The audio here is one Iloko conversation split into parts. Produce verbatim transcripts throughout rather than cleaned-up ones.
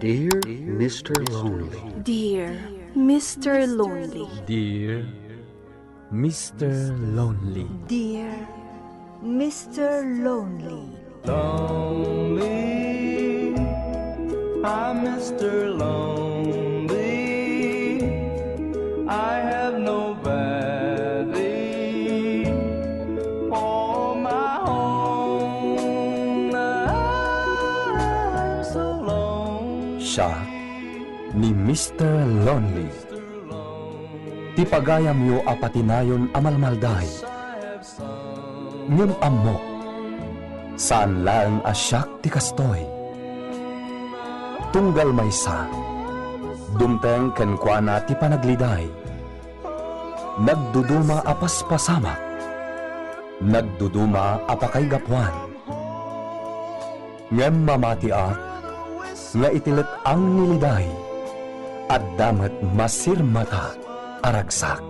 Dear Mister Lonely. Dear Mister Lonely. Dear Mister Lonely. Dear Mister Lonely. Lonely, I'm Mister Lonely. I have nobody for my own. I'm so lonely. Siak ni Mister Lonely. Ti pagayamyo a patinayon a malmalday. Ngem ammok, saan laeng a siak ti kastoy. Tunggal maysa, dumteng kenkuana ti panagliday. Nagduduma a paspasamak, nagduduma a pakaigapuan. Ngem mamatiak nga iti let-ang ni liday, adda met masirmata a ragsak.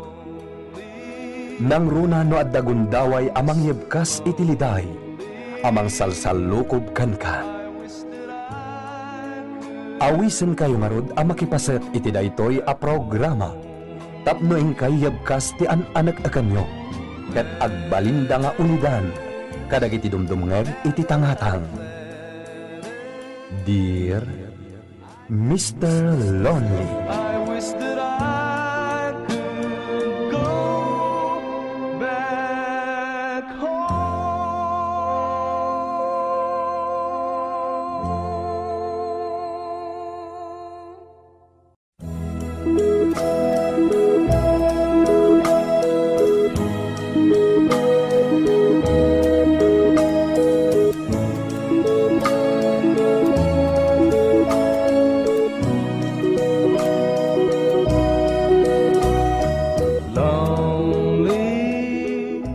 Nangruna no adda gundaway a mangyebkas iti liday a mangsalsallukob kenka. Awisenkayo ngarud a makipaset iti daytoy a programa tapno inkay yebkas ti an-anek-ekenyo ket agbalinda nga ulidan kadagiti dumdumngeg iti tangatang. Dear Mister Lonely. I wish that I could go back home.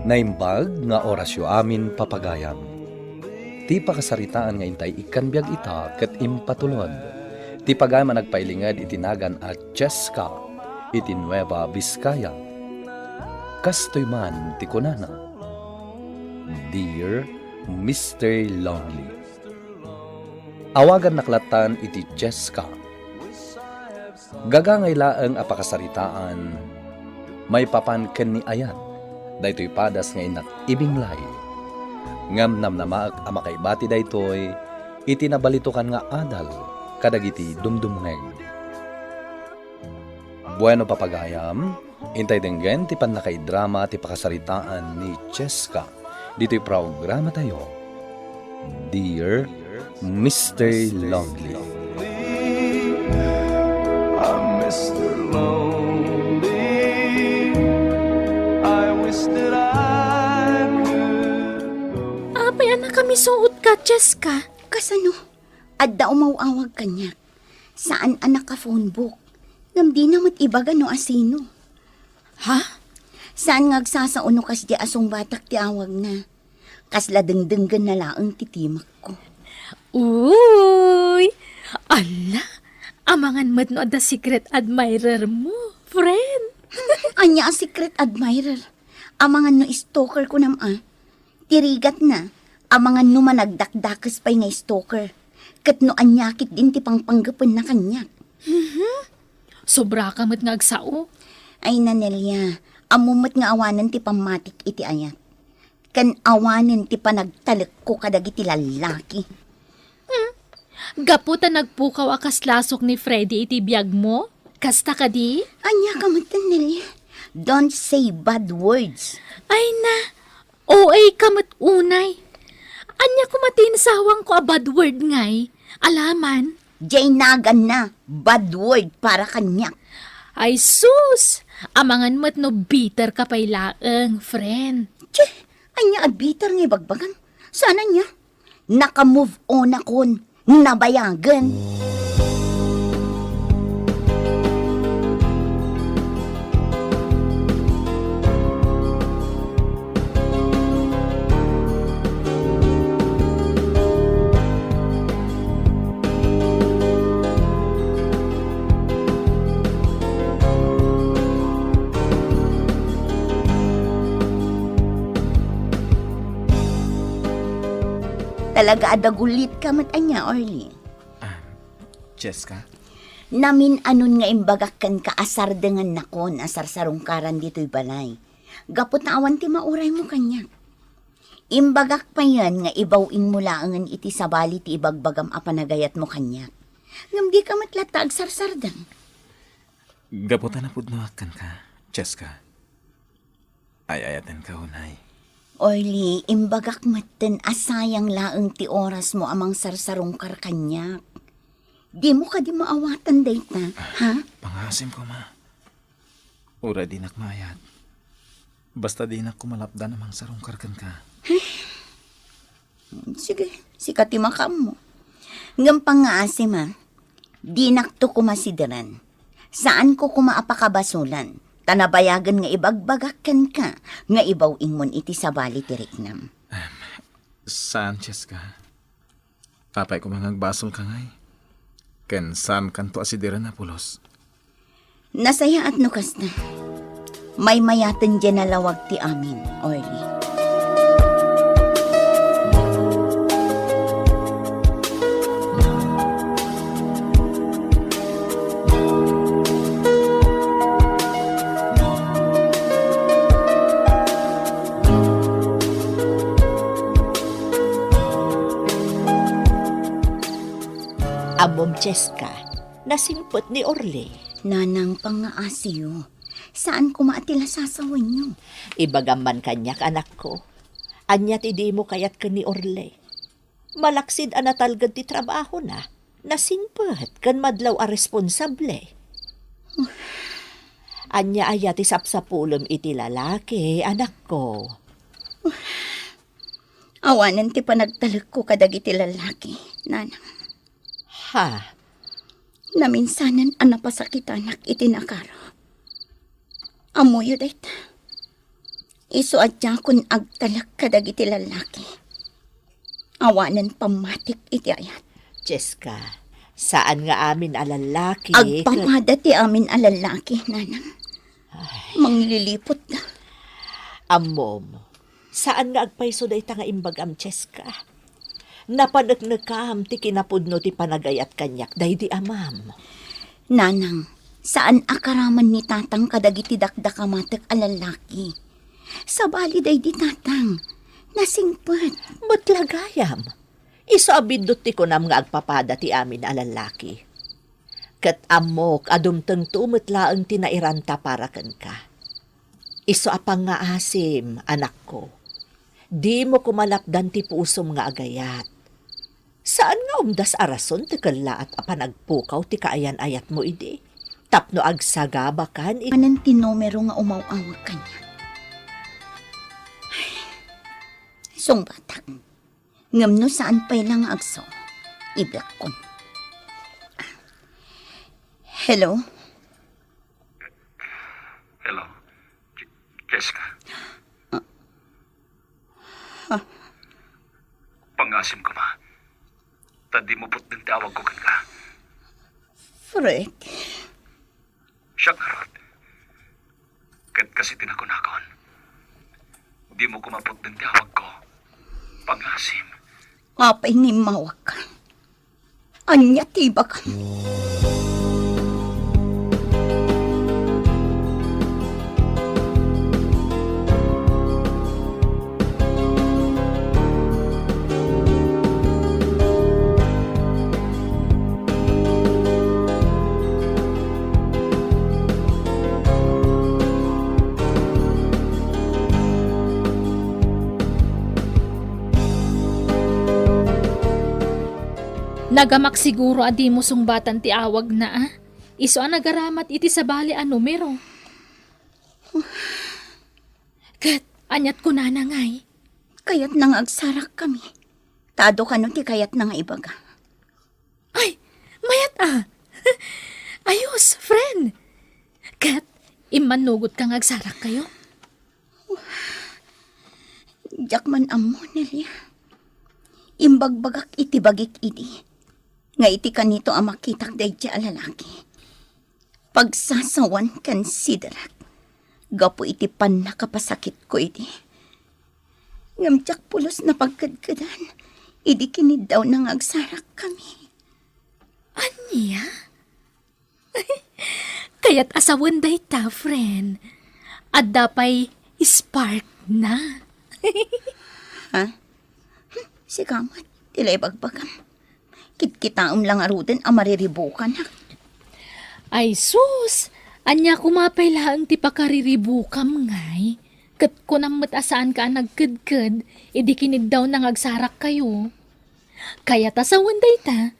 Naimbag nga orasyo amin, papagayam. Ti pakasaritaan nga intay ikkan biag ita ket impatulod ti pagayam a nagpailinged iti nagan a Cheska iti Nueva Vizcaya. Kastoy man ti kunana, "Dear Mister Lonely." Awagannak lattan iti Cheska. Gagangay laeng a pakasaritaan, maipapan ken ni Ayat, daytoy padas nga innak ibinglay. Ngem namnamaek a makaibati daytoy iti nabalitokan nga adal kadagiti dumdumngeg. Bueno, papagayam, intay denggen ti pannakaidrama ti pakasaritaan ni Cheska ditoy programatayo, Dear Mister Lonely. I'm Mister Lonely. I wish that I could go. Apay a nakamisuot ka, Cheska? Kasano? Adda umaw-awag kaniak. Saan a naka-phone book. Ngem dina met ibaga no asino. Ha? Saan nga agsasao no kasdi a sungbatak ti awagna. Kasla dengdenggenna laeng ti timekko. Uy! Ala! Amangan met no adda secret admirer mo, friend. Ania a secret admirer? Amangan no stalker kunam a. Ti rigatna, amangan no managdakdakes pay nga stalker. Ket no ania ketdin ti pangpanggepenna kaniak. Mhm. Sobra ka met nga agsao. Ay, Nelia, ammom met nga awanen ti pammatik iti Ayat. Ken awanen ti panagtalekko kadagiti lallaki. Hmm? Gapu ta nagpukaw a kas lasok ni Freddy iti biag mo? Kasta kadi? Ania ka met, Nelia? Don't say bad words. Ay na, O A ka met unay. Ania koma ti insawangko a bad word ngay? Alaman. Jay naganna, bad word para kaniak. Ay sus! Amangan met no bitter ka pay laeng, friend. Tse, ania a bitter nga ibagbagam? Saan ania? Naka-move on akon. Nabayagen. Talaga a dagulit ka met ania, Orly? Ah, Jessica? Namin-anon nga imbagak kenka a sardengannakon a sarsarungkaran ditoy balay. Gapu ta awan ti mauraymo kaniak. Imbagak payen nga ibaw-ingmo laengen iti sabali ti ibagbagam a panagayatmo kaniak. Ngem dika met latta agsarsardeng. Gapu ta napudnoak kenka, Jessica. Ay-ayatenka unay. Orly, imbagak metten a sayang laeng ti orasmo a mangsarsarungkar kaniak. Dimo kadi maawatan dayta, ha? Pangaasim koma. Uray dinak maayat. Basta dinak koma lapdan a mangsarungkar kenka. Sige, sika ti makaammo. Ngem pangngaasim, a, dinakto koma sideren. Saanko koma a pakabasolan, ta nabayagen nga ibagbagak kenka nga ibaw-ingmon iti sabali ti riknam. Em, saan, Jessica? Apay koma nga agbasolka ngay? Ken saankanto a sideren a pulos? Nasayaat no kasta. Maymayaten diay nalawag ti amin, Orly. Ammom, Jessica, nasingpet ni Orly. Nanang, pangngaasiyo. Saan koma a ti lasasawenyo. Ibagam man kaniak, anakko. Ania ti dimo kayat ken ni Orly? Malaksid a natalged ti trabahona, nasingpet ken madlaw a responsable. Ania aya ti sapsapulem iti lalaki, anakko? Awanen ti panagtalekko kadagiti lalaki, Nanang. Ha? Naminsanen a napasakitanak iti nakaro. Ammoyo dayta. Isu a diakon agtalek kadagiti lalaki. Awanen pammatik iti ayat. Jessica, saan nga amin a lalaki ket agpamada ti amin a lalaki, Nanang. Ay. Mangliliputda. Ammom, saan nga agpayso dayta nga imbagam, Jessica. Napaneknekam ti kinapudno ti panagayat kaniak daydi amam. Nanang, saan a karaman ni Tatang kadagiti dakdakamatek a lalaki. Sabali daydi Tatang, nasingpet. Met la gayam, isu a biddut ti kunam nga agpapada ti amin a lalaki. Ket ammok a dumtengto met laeng ti nairanta para kenka. Isu a pangngaasim, anakko. Dimo koma lapdan ti pusom nga agayat. Saan nga umdas a rason ti kellaat a panagpukaw ti kaayan-ayatmo idi tapno agsagabakan iti— Awanen ti numero nga umaw-awag kaniak. Sungbatak. Ngem no saan pay la nga agso, ibiakkon. Hello? Hello? Je-, Jessica? Ah. Ah. Pangngaasim koma. Ta dimo putden ti awagko kenka. Fred. Siak ngarud. Ket kas iti nakunakon, dimo koma putden ti awagko. Pangngaasim. Apay nga immawagka? Ania ti ibagam? Nagamak siguro a dimo sungbatan ti awagna, a? Isu a nagaramat iti sabali a numero. Ket aniat kunana ngay? Kayatna nga agsarakkami. Ta adu kano ti kayatna nga ibaga. Ay, mayat a! Ayos, friend! Ket, immannugotka nga agsarakkayo? Diak man ammo, Nelia. Imbagbagak iti bagik idi, nga iti kanito a makitak daydi a lalaki, pagsasawan ken siderak gapu iti pannakapasakitko idi. Ngem diak pulos napagkedkedan idi kiniddawna nga agsarakkami. Ania? Kayat a sawen dayta, friend. Adda pay spark na. Ha? Hmm, sika met, ti la ibagbagam. Kitkitaem la ngaruden a mariribukanak. Ay sus! Ania koma pay laeng ti pakariribukam, ngay? Ket kunam met a saanka a nagkedked idi kiniddawna nga agsarakkayo. Kayat a sawen dayta,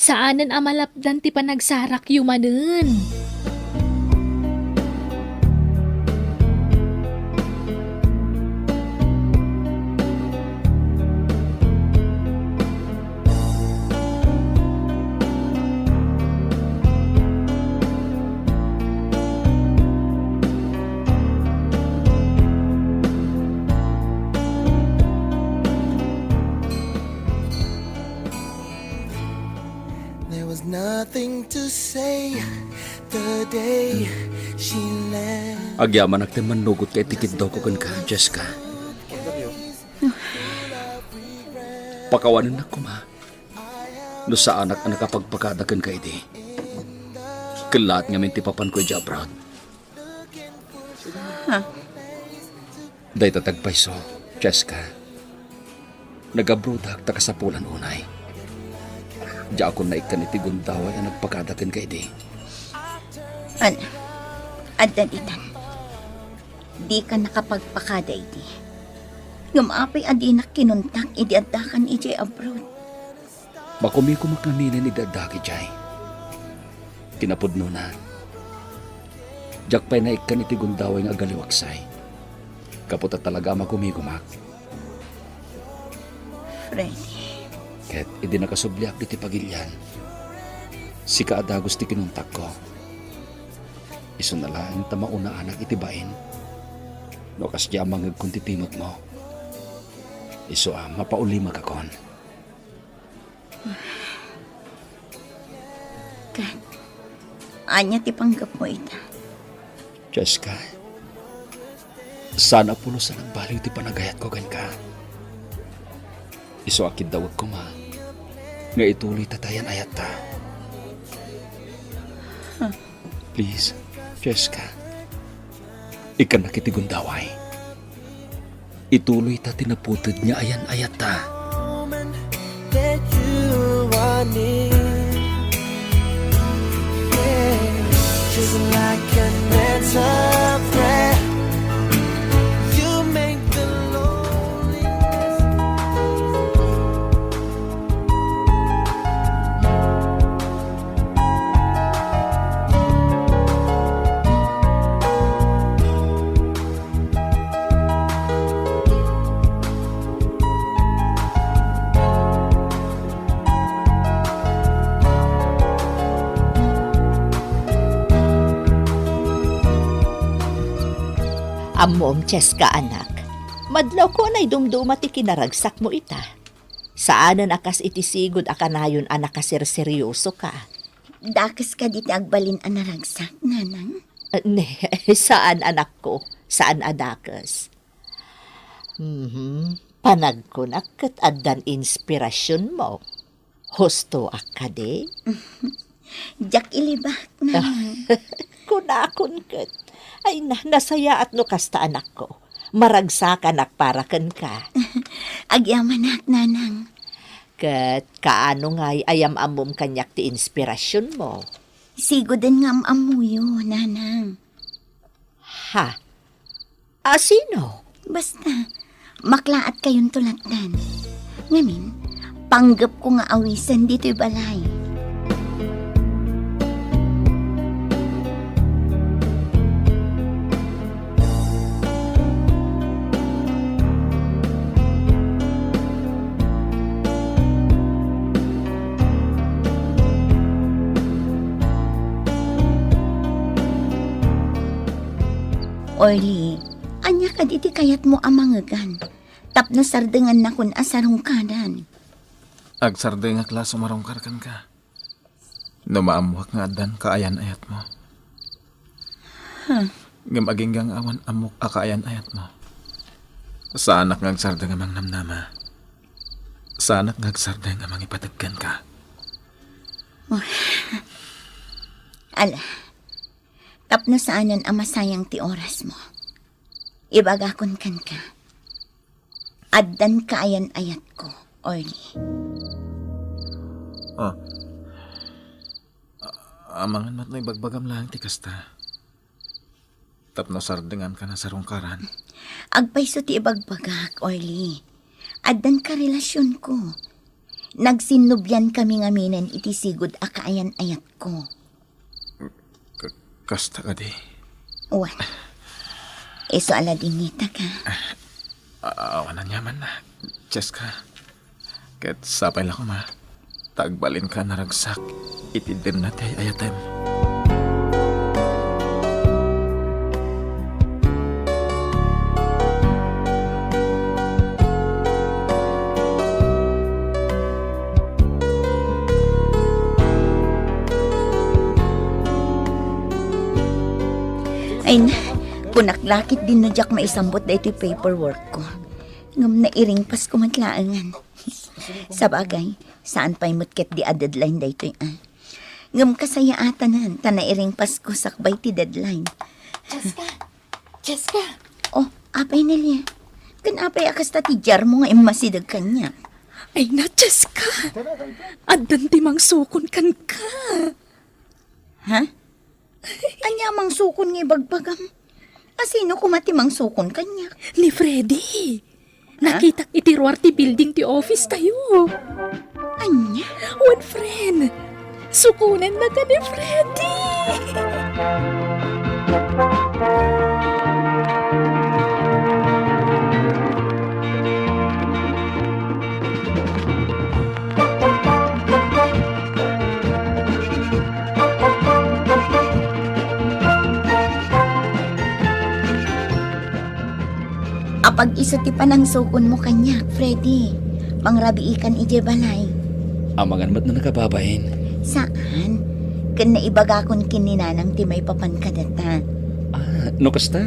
saanen a malapdan ti panagsarakyo manen. There was nothing to say the day she left. Agyamanak ti mannugot ka iti kiddawko kenka, Jessica. Pakawanennak koma no saanak a nakapagpakada kenka idi. Kellaat ngamin ti papanko idiay abroad. Ha? Dayta ti agpayso, Jessica. Nagabrodak ta kasapulan unay. Diakon naikkan iti gundaway a nagpakada kenka idi. An-, addan itan. Dika nakapagpakada idi. Ngem apay a dinak kinuntak idi addakan idiay abroad? Makumikumak ngaminen idi addak idiay. Kinapudnona, diak pay naikkan iti gundaway nga agaliwaksay. Gapu ta talaga a makumikumak. Freddy. Ket idi nakasubliak ditoy pagilian, sika a dagus ti kinuntakko. Isuna laeng ta maunaanak iti bain. No kasdiay a mangngegkon ti timekmo, isu a mapaulimekakon. Ket, ania ti panggepmo ita? Jessica, saan a pulos a nagbaliw ti panagayatko kenka. Isu a kiddawek koma nga ituloyta ti ayan-ayatta. Huh. Please, Jessica, ikkannak iti gundaway. Ituloyta ti naputed nga ayan-ayatta. That you are near. Yeah. Just like an answered prayer. You make the loneliness. Ammom, Cheska, anak. Madlawko a naidumduma ti kinaragsakmo ita. Saanen a kas iti sigud a kanayon a nakaserseriosoka. Dakes kadi ti agbalin a naragsak, Nanang? Ah, ne, saan, anakko. Saan a dakes. Mhm. Panagkunak ket addan inspirasionmo. Hustoak kadi? Diak ilibak, Nanang. Kunakon ket. Ay na, nasayaat no kasta, anakko. Maragsakanak para kenka. Agyamanak, Nanang. Ket kaano ngay a yam-ammom kaniak ti inspirasionmo? Siguden nga am-ammoyo, Nanang. Ha? A sino? Basta, maklaat kayonto lattan. Ngamin, panggepko nga awisen ditoy balay. Orly, ania kadi ti kayatmo a mangegan tapno sardengannakon a sarungkadan? Agsardengak la a sumarungkar kenka. No maammoak nga addan kaayan-ayatmo. Huh. Ngem agingga nga awan ammok a kaayan-ayatmo. Saanak nga agsardeng a mangnamnama. Saanak nga agsardeng a mangipateg kenka. Oh. Ala, tapno saanen a masayang ti orasmo, ibagakon kenka, addan kaayan-ayatko, Orly. Ah. A-, amangan met no ibagbagam laeng ti kasta. Tapno sardenganka a sarungkaran. Agpayso ti ibagbagak, Orly. Addan karelasionko. Nagsinnubliankami ngaminen iti sigud a kaayan-ayatko. Ka-, kasta kadi? Wen. Isu a la dinngitaka. A-, awan aniamanna, Cheska. Ket sapay la koma ta agbalinka a naragsak iti demna ti ay-ayatem. Ay na, kunak la ket dinno diak maisambut daytoy paperwork ko. Ngem nairingpasko met laengen. Sabagay, saan pay met ketdi a deadline daytoy, a. Ngem kasayaatanan ta nairingpasko sakbay ti deadline. Cheska! Cheska! Oh, apay, Nelia? Ken apay a kasta ti diarmo nga immasideg kaniak? Ay na, Cheska! Addan ti mangsukon kenka. Ha? Ania a mangsukon nga ibagbagam? Asino koma ti mangsukon kaniak? Ni Freddy. Ha? Nakitak iti ruar ti building ti office tayo. Ania? Wen, friend. Sukonennaka ni Freddy. Apag isu ti panangsukonmo kaniak, Freddy. Pangrabiikan idiay balay. Amangan met no nakababain. Saan? Ken naibagakon ken ni Nanang ti maipapan kadata. Ah, no kasta,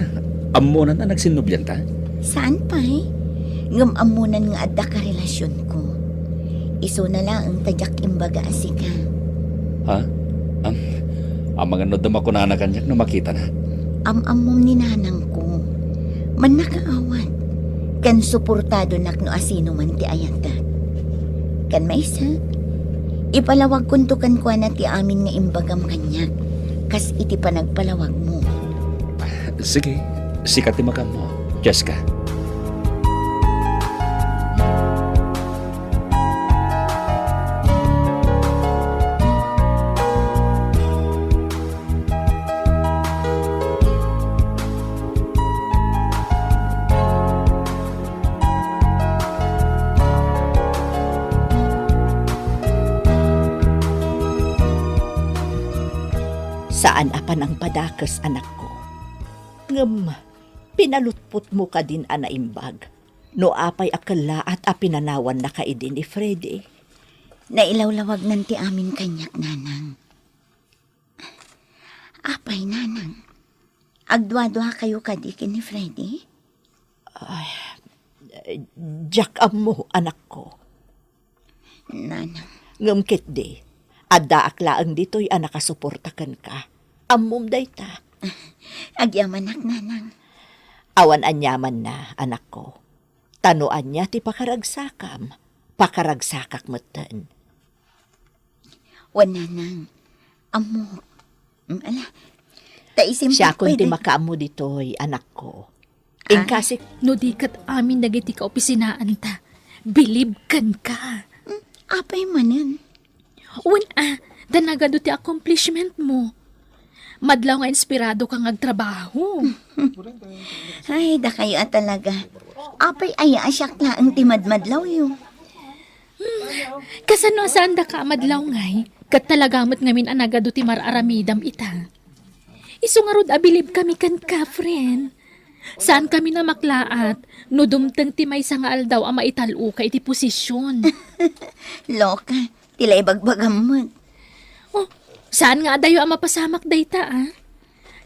ammonan a nagsinnublianta? Saan pay? Ngem ammonan nga adda karelasionko. Isuna laeng ta diak imbaga a sika. Ha? Am, amangan no adda makunana kaniak no makitana? Am-ammom ni nanangko. Mannakaawat. Ken suportadonak no asino man ti ayatek. Ken maysa, ipalawagkonto kenkuana ti amin nga imbagam kaniak, kas iti panagpalawagmo. Sige, sika ti magammo, Cheska. Saan a panangpadakes, anakko. Ngem, pinalutpotmo kadin a naimbag no apay a kellaat a pinanawannaka idi ni Freddy? Nailawlawagnan ti amin kaniak, Nanang. Apay, Nanang? Agduaduakayo kadi ken ni Freddy? Ay, diak ammo, anakko. Nanang. Ngem ketdi, addaak laeng ditoy a nakasuporta kenka. Ammom dayta. Agyamanak, Nanang. Awan aniamanna, anakko. Ta no ania ti pakaragsakam, pakaragsakak metten. Wen, Nanang. Ammok. Mm, ala. Ta isimpak Siakon ti pwede. Makaammo ditoy, anakko. Ah? Inkasik- No di ket amin dagiti kaopisinaanta, bilib kenka. Mm, apay manen? Wen a, ta nagadu ti accomplishment mo. Madlaw nga inspirado ka nga agtrabaho. Ay, dakayo a talaga. Apay aya a siak laeng ti madmadlawyo? Hmm, kasano a saan daka a madlaw ngay? Ket talaga met ngamin a nagadu ti mar-aramidam ita. Isu ngarud a bilib kami kenka, friend. Saan kami namaklaat no dumteng ti maysa nga aldaw a maital-oka iti posisyon. Loka, ti la ibagbagam met. Oh, saan nga adayo a mapasamak dayta, ah?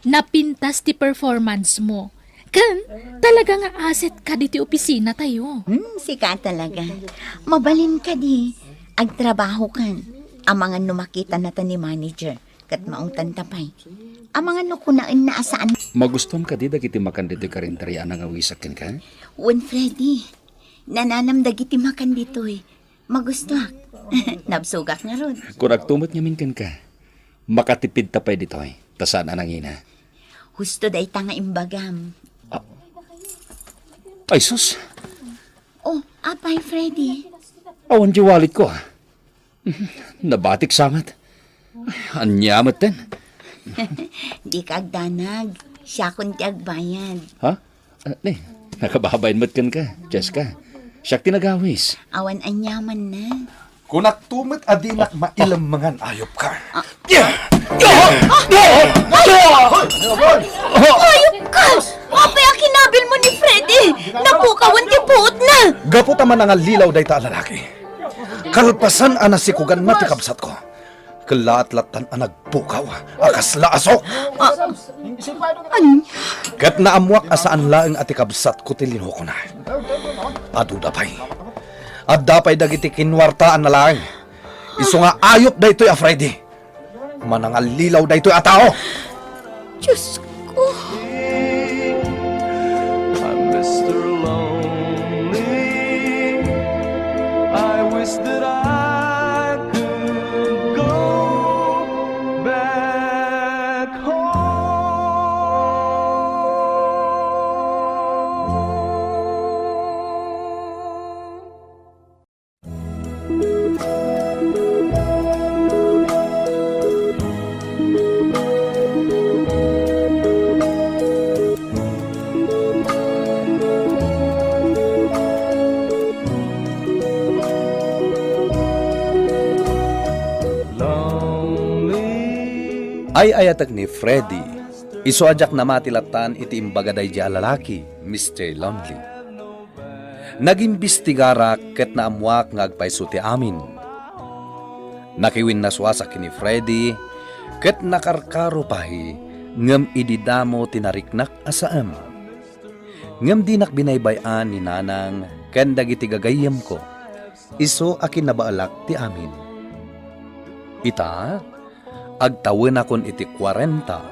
Napintas ti performance mo. Ken, talaga nga asset ka diti opisina tayo. Hmm, sika talaga. Mabalin kadi. Agtrabaho kan. Amangan no makitana ta ni manager, ket maungtanta pay. Amangan no kunaenna a saan. Magustuam kadi dagiti makan ditoy karinderya a nangawisak kenka? Wen, Freddy. Nananam dagiti makan ditoy. Magustuak. Nabsogak ngarud. Kunakto met ngamin kenka, makatipidta pay ditoy, ta saan a nangina. Husto dayta nga imbagam. Ah. Ay, sus! Oh, apay, Freddy? Awan ti walletko, ah. Nabatiksa met. Ay, ania metten? Dika agdanag. Siakon ti agbayad. Ha? Ah, ni, nakababain met kenka, Jessica. Siak ti nagawis. Awan aniamanna. Kunakto met a dinak mailemmengan, ayupka. Ah. Ayupka! Apay a kinabilmo ni Freddy? Napukawan ti puotna! Gapu ta manangallilaw dayta a lalaki. Kalpasan a nasikuganna ti kabsatko, kellaat lattan a nagpukaw a kasla a sok. Ah, ania? Ket naammoak a saan laeng a ti kabsatko ti linukona. Aduda pay. Adda pay dagiti kinuartaanna laeng. Isu nga ayup daytoy a Freddy. Manangallilaw daytoy a tao. Diosko. I'm Mister Lonely. I wish that I could go back home. Ay-ayatek ni Freddy, isu a diak namati lattan iti imbaga daydiay a lalaki, Mister Lonely. Nagimbestigarak ket naammoak nga agpayso ti amin. Nakiwinnasuasak ken ni Freddy ket nakarkaro pay, ngem idi damo ti nariknak a saem. Ngem dinak binaybay-an ni Nanang ken dagiti gagayyemko, isu a kinnabaelak ti amin. Ita, agtawenakon iti kuarenta,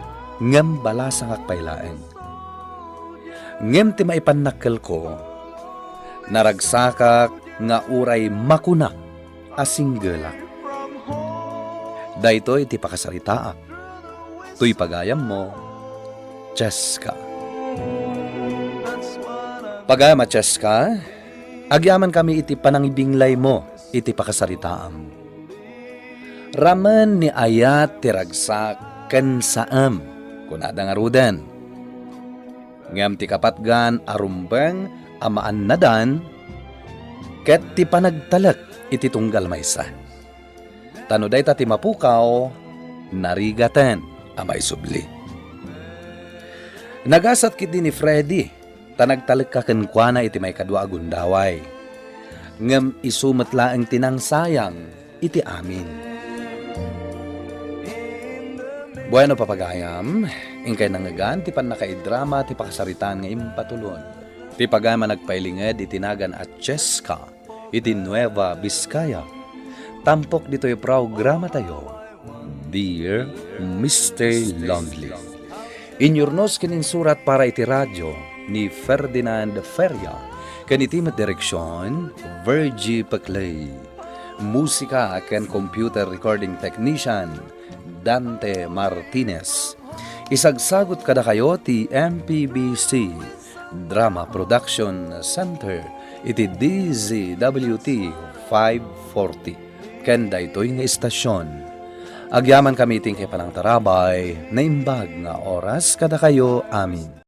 ngem balasangak pay laeng. Ngem ti maipannakkelko, naragsakak nga uray makunak a singgelak. Daytoy ti pakasaritaak. Toy pagayammo, Cheska. Pagayam a Cheska, agyamankami iti panangibinglaymo iti pakasaritaam. Ramen ni ayat ti ragsak ken saem, kunada ngaruden. Ngem ti kapatgan a rumbeng a maannadan ket ti panagtalek iti tunggal maysa. Ta no dayta ti mapukaw, narigaten a maisubli. Nagasat ketdi ni Freddy ta nagtalekka kenkuana iti maikadua a gundaway. Ngem isu met laeng ti nangsayang iti amin. Bueno, papagayam, inkay nangngegan ti pannakaidrama ti pakasaritaan nga impatulon. Ti pagayam a nagpailinged iti nagan a Cheska iti Nueva Vizcaya. Tampok ditoy programatayo, Dear Mister Lonely. Inyurnos ken insurat para iti radio ni Ferdinand Feria, ken iti met direksion, Virgie Peclay. Musika ken computer recording technician, Dante Martinez. Isagsagut kadakayo ti M P B C Drama Production Center iti D Z W T five forty. Ken daytoy nga istasion, agyamankami iti inkay panangtarabay, naimbag nga oras kadakayo amin.